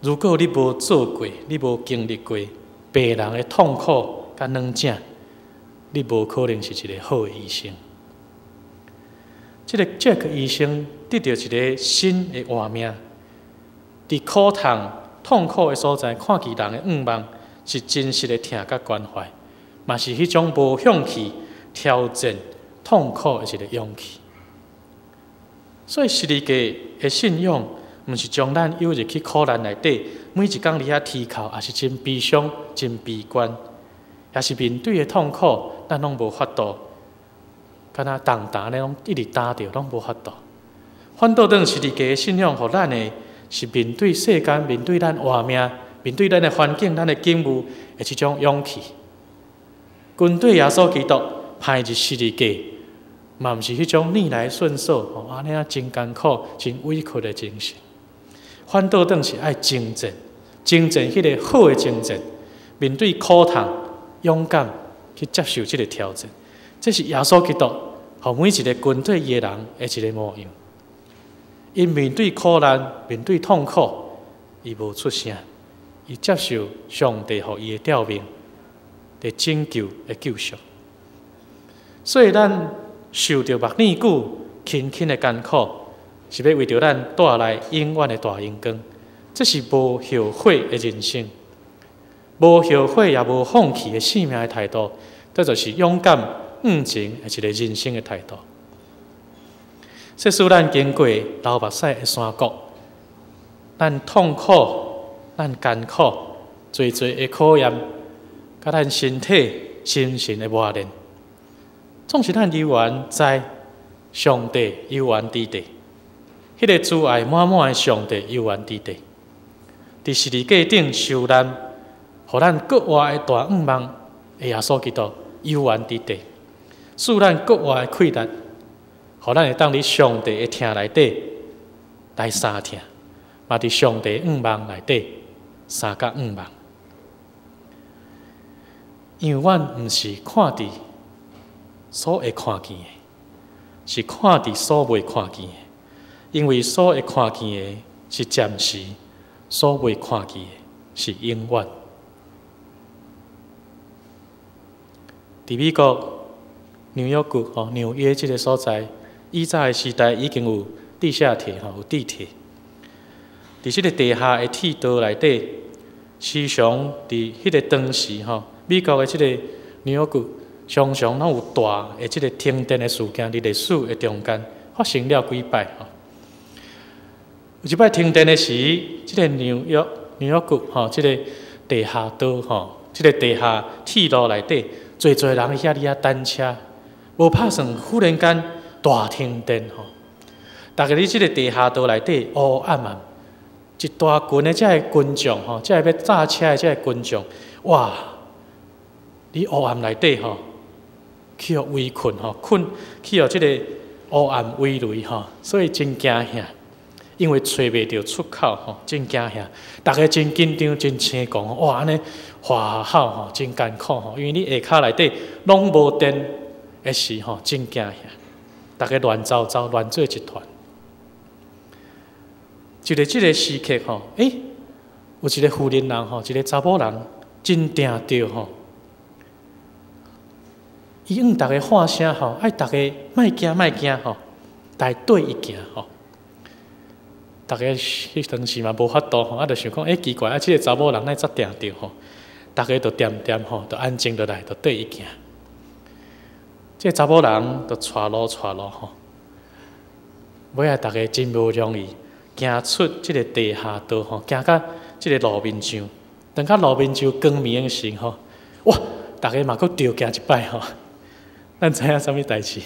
如果你無做過，你無經歷過病人的痛苦佮軟症，你無可能是一個好的醫生。這個 Jack 醫生得著一个新的活命，佇苦痛、痛苦的所在，看見人的願望是真實的疼佮關懷，嘛是彼種無放棄挑戰痛苦的一個勇氣。所以十字架的信仰，毋是將咱誘入去苦難內底，每一工佇遐啼哭，也是真悲傷、真悲觀，也是面對的痛苦，咱攏無法度，敢若重擔咧，攏一直擔著，攏無法度。反倒轉十字架的信仰，予咱的是面對世間、面對咱活命、面對咱的環境、咱的境遇的這種勇氣。跟隨耶穌基督，攀入十字架，嘛毋是彼種逆來順受，吼，按呢啊真艱苦、真委屈的精神。反倒轉是愛征戰，征戰彼个好的征戰，面對苦痛，勇敢去接受這个挑戰。這是耶穌基督，予每一个跟隨伊的人的一个模樣。𪜶面對苦難，面對痛苦，伊無出聲，伊接受上帝予伊的召命，佇拯救的救贖。所以咱受著目耳久、勤勤的艱苦，是欲為著咱帶來永遠的大榮光。這是無後悔的人生，無後悔也無放棄的生命的態度，這就是勇敢向前的一个人生的態度。即使咱經過流目屎的山谷，咱痛苦、咱艱苦、濟濟的考驗，佮咱身體、心神的磨練，總是咱猶原知上帝猶原佇佇，彼个慈愛滿滿的上帝猶原佇佇，佇十字架頂受難，予咱閣活的大願望的耶穌基督猶原佇佇，賜咱閣活的氣力，予咱會當佇上帝的疼內底來相疼，嘛佇上帝願望內底相佮願望。因為阮毋是看佇所會看見的，是看佇所袂看見的。因為所會看見的是暫時，所袂看見的是永遠。佇美國紐約郡吼，紐約這个所在，以早的時代已經有地下鐵吼，有地鐵。佇這个地下的鐵道內底，時常佇彼个當時吼，美國的這个紐約郡常常攏有大的這个停電的事件，佇歷史的中間發生了幾擺吼。有一擺停電的時，這个紐約郡吼，這个地下道吼，這个地下鐵路內底，濟濟人遐佇遐等車，無拍算，忽然間大停電吼，逐家佇這个地下道內底烏暗暗，一大群的這个群眾吼，這个欲搭車的這个群眾，哇！佇烏暗內底吼，去予圍困吼，困去予這个烏暗圍雷吼，所以真驚嚇，因為揣袂著出口吼，真驚嚇，逐家真緊張，真青狂，哇！按呢嘩吼吼，真艱苦吼，因為你下跤內底攏無電的時吼，真驚嚇，逐家亂糟糟，亂做一團。就佇這个時刻吼，有一个婦人人吼，一个查某人真定著吼，伊向逐家喊聲吼，愛逐家莫驚莫驚吼，來綴伊行吼。逐家彼當時嘛無法度吼，啊，就想講，奇怪，啊，這个查某人哪會遮定著吼？逐家就恬恬吼，就安靜落來，就綴伊行。這个查某人就帶路帶路吼，尾仔逐家真無容易行出這个地下道吼，行到這个路面上，當到路面上光明的時吼，哇！逐家嘛閣著驚一擺吼。咱知影啥物代誌？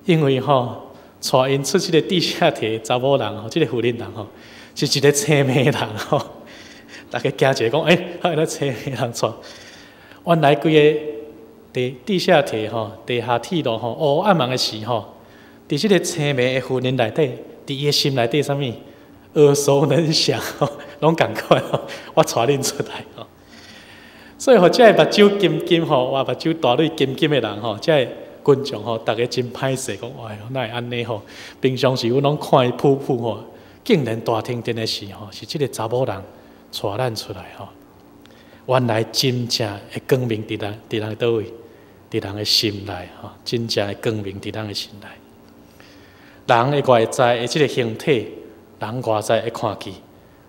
因為吼，帶𪜶出這个地下鐵查某人吼，這个婦人人吼，是一个青盲人吼。逐家驚一下講，欸，彼个青盲人帶，原來規个地下鐵吼，地下鐵路吼，烏暗暗的時吼，佇這个青盲的婦人內底，佇伊的心內底啥物耳熟能詳吼，攏仝款吼，我帶恁出來吼。所以，予這个目睭金金吼，哇，目睭大蕊金金的人吼，這个群眾吼，逐家真歹勢，講哎喲，哪會按呢吼？平常時阮攏看伊噗噗吼，竟然大停電的時吼，是這个查某人帶咱出來吼。原來真正的光明佇人佗位？佇人的心內吼，真正的光明佇人的心內。人的外在的這个形體，人外在會看見，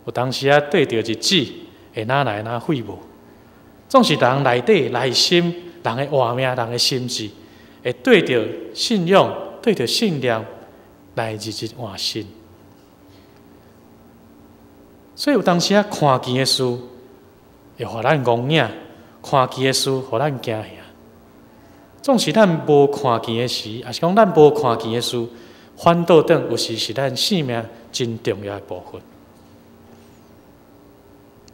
有當時仔對著日子會哪來哪廢無。總是人內底內心，人的活命，人的心智，會對著信仰，對著信念來日日換新。所以有當時仔看見的事，會予咱戇影；看見的事，予咱驚嚇。總是咱無看見的時，抑是講咱無看見的事，反倒轉有時是咱生命真重要的部分。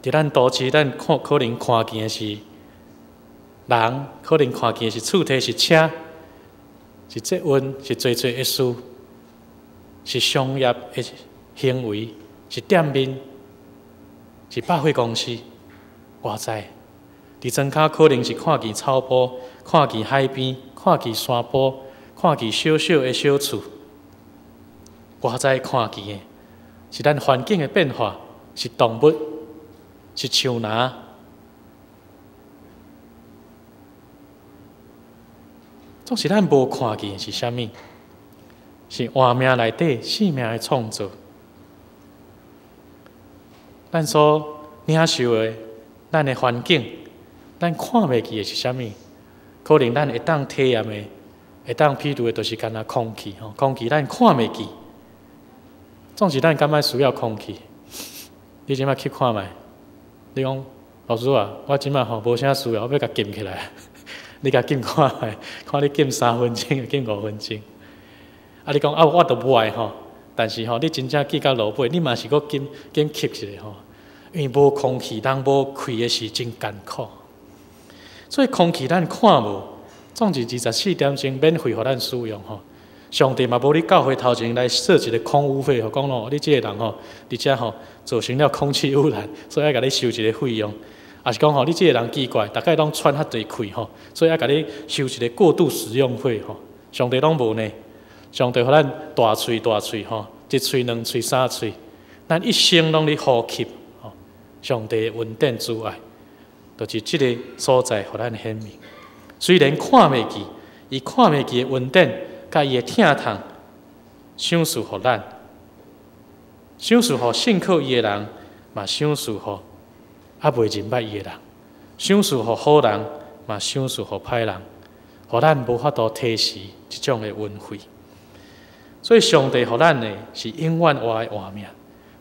佇咱都市，咱看可能看見的是人，可能看見的是厝體，是車，是捷運，是濟濟的事，是商業的行為，是店面，是百貨公司，外在。佇莊跤可能是看見草埔，看見海邊，看見山坡，看見小小的小厝。外在看見的是咱環境的變化，是動物，是樹林。總是咱無看見的是啥物？是活命內底生命的創造。咱所領受的，咱的環境，咱看袂見的是啥物？可能咱會當體驗的，會當譬如的，就是干焦空氣吼，空氣咱看袂見。總是咱感覺需要空氣。你這擺去看覓？你講老師啊，我這擺吼無啥需要，我欲共禁起來。你共禁看覓？看你禁3分鐘，禁5分鐘。啊，你講啊，我都無愛吼，但是吼，你真正記到落尾，你嘛是閣禁禁吸一下吼，因為無空氣，人無氣的時真艱苦。所以空氣咱看無，總是24點鐘免費予咱使用吼。上帝嘛無佇教會頭前來設一個空污費，講咯，你這个人吼，佇遮吼造成了空氣污染，所以愛共你收一個費用。抑是講吼，你這个人奇怪，逐擺攏喘較濟氣吼，所以愛共你收一個過度使用費吼。上帝攏無呢，上帝予咱大喙大喙吼，一喙兩喙三喙，咱一生攏咧呼吸吼。上帝的恩典慈愛，就是這个所在予咱顯明。雖然看袂見，伊看袂見的恩典，佮伊的疼痛，賞賜予咱，賞賜予信靠伊的人，嘛賞賜予猶未認捌伊的人，賞賜予好人，嘛賞賜予歹人，予咱無法度提示這種的恩惠。所以上帝予咱的是永遠活的活命，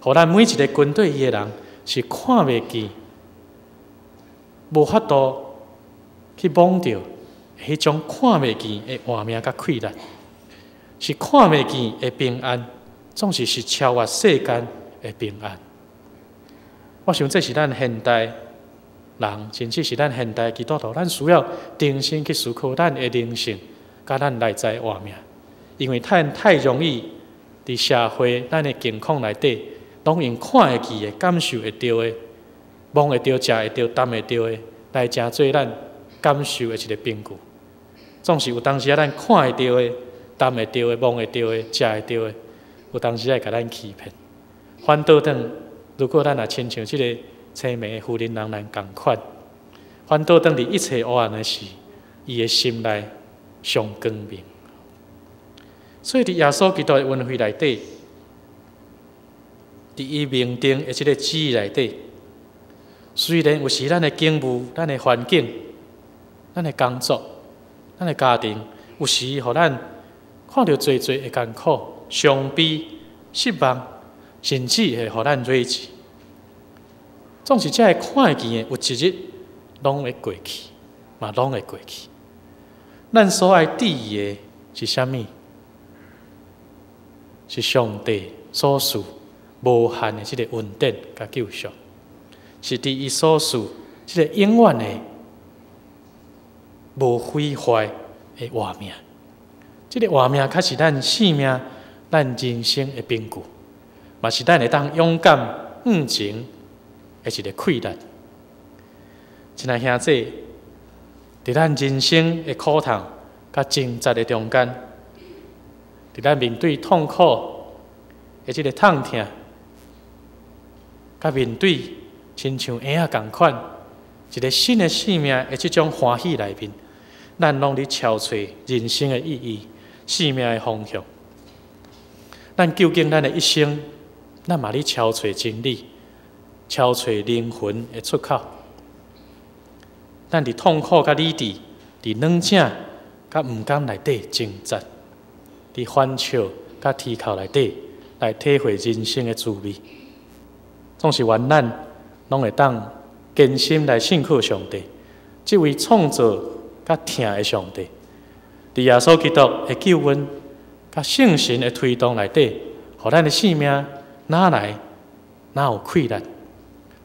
予咱每一个跟隨伊的人是看袂見，無法度去摸著彼種看袂見的活命佮氣力。是看袂見的平安，總是是超越世間的平安。我想這是咱現代人，甚至是咱現代基督徒，咱需要重新去思考咱的靈性，佮咱內在活命。因為咱太容易佇社會咱的境況內底，攏用看會見的、感受會著的、摸會著、食會著、擔會著的，來成做咱感受的一个憑據。總是有當時仔咱看會著的、擔會著的、摸會著的、食會著的，有當時仔會共咱欺騙。反倒轉，如果咱若親像這个青梅的婦人人來仝款，反倒轉佇一切黑暗的時，伊的心內上光明。所以佇耶穌基督的恩惠內底，佇伊命定的這个旨意內底，雖然有時咱的境遇、咱的環境、咱的工作、咱的家庭，有時予咱看著濟濟的艱苦、傷悲、失望，甚至會予咱睿智。總是這个看會見的，有一日攏會過去，嘛攏會過去。咱所愛注意的是啥物？是上帝所賜無限的這个恩典佮救贖，是佇伊所賜這个永遠的無毀壞的活命。這个活命確是咱生命、咱人生的憑據，嘛是咱會當勇敢向前的一个氣力。親愛兄弟，佇咱人生的苦痛佮掙扎的中間，佇咱面對痛苦的這个痛疼，佮面對親像嬰仔仝款，一个新的生命的這種歡喜內面，咱攏佇撨揣人生的意義、生命的方向。咱究竟咱的一生，咱嘛佇撨揣真理，撨揣靈魂的出口。咱佇痛苦佮理智，佇軟正佮毋甘內底掙扎，佇歡笑佮啼哭內底來體會人生的滋味。總是願咱攏會當堅心來信靠上帝，這位創造佮疼的上帝，佇耶穌基督的救恩佮聖神的推動內底，予咱的生命哪來哪有氣力？佇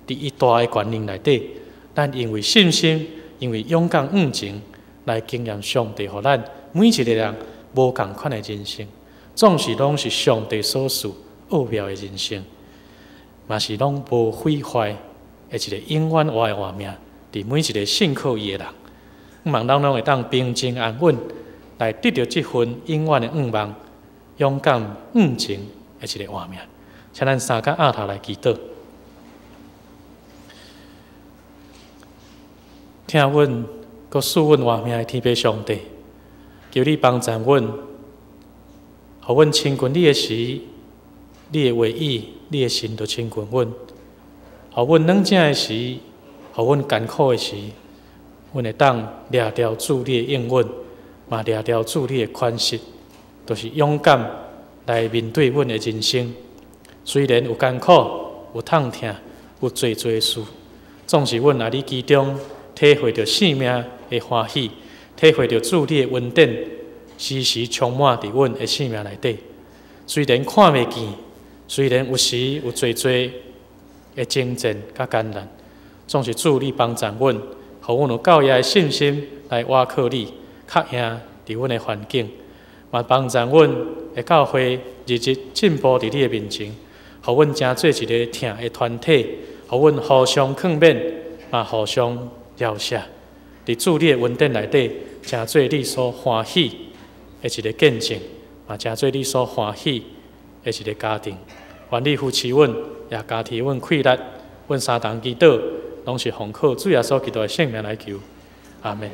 伊大的權能內底，咱因為信心，因為勇敢向前來經驗上帝，予咱每一个人無仝款的人生，總是攏是上帝所賜奧妙的人生，嘛是攏無毀壞的一個永遠活的活命，佇每一个信靠伊的人，望咱攏會當平靜安穩，來得著這份永遠的願望，勇敢向前的一个活命。請咱三個阿頭來祈禱。疼阮，閣賜阮活命的天父上帝，求你幫助阮，予阮親近你的時，你的話語、你的神就親近阮；予阮軟正的時，予阮艱苦的時，阮會當掠牢主你的應允，嘛掠牢主你的款式，就是勇敢來面對阮的人生。雖然有艱苦、有痛疼、有濟濟事，總是阮也佇其中體會著生命的歡喜，體會著主你的恩典，時時充滿佇阮的生命內底。雖然看袂見，雖然有時有濟濟的爭戰佮艱難，總是主你幫助阮，予阮有夠額的信心來倚靠你，較贏佇阮的環境，嘛幫助阮的教會日日進步佇你的面前，予阮成做一个疼的團體，予阮互相勸勉，嘛互相饒赦。佇主你的恩典內底，成做你所歡喜的一个見證，嘛成做你所歡喜的一个家庭。願你扶持阮，也加添阮氣力，阮三同祈禱，攏是奉靠主耶穌基督的聖名來求。阿們。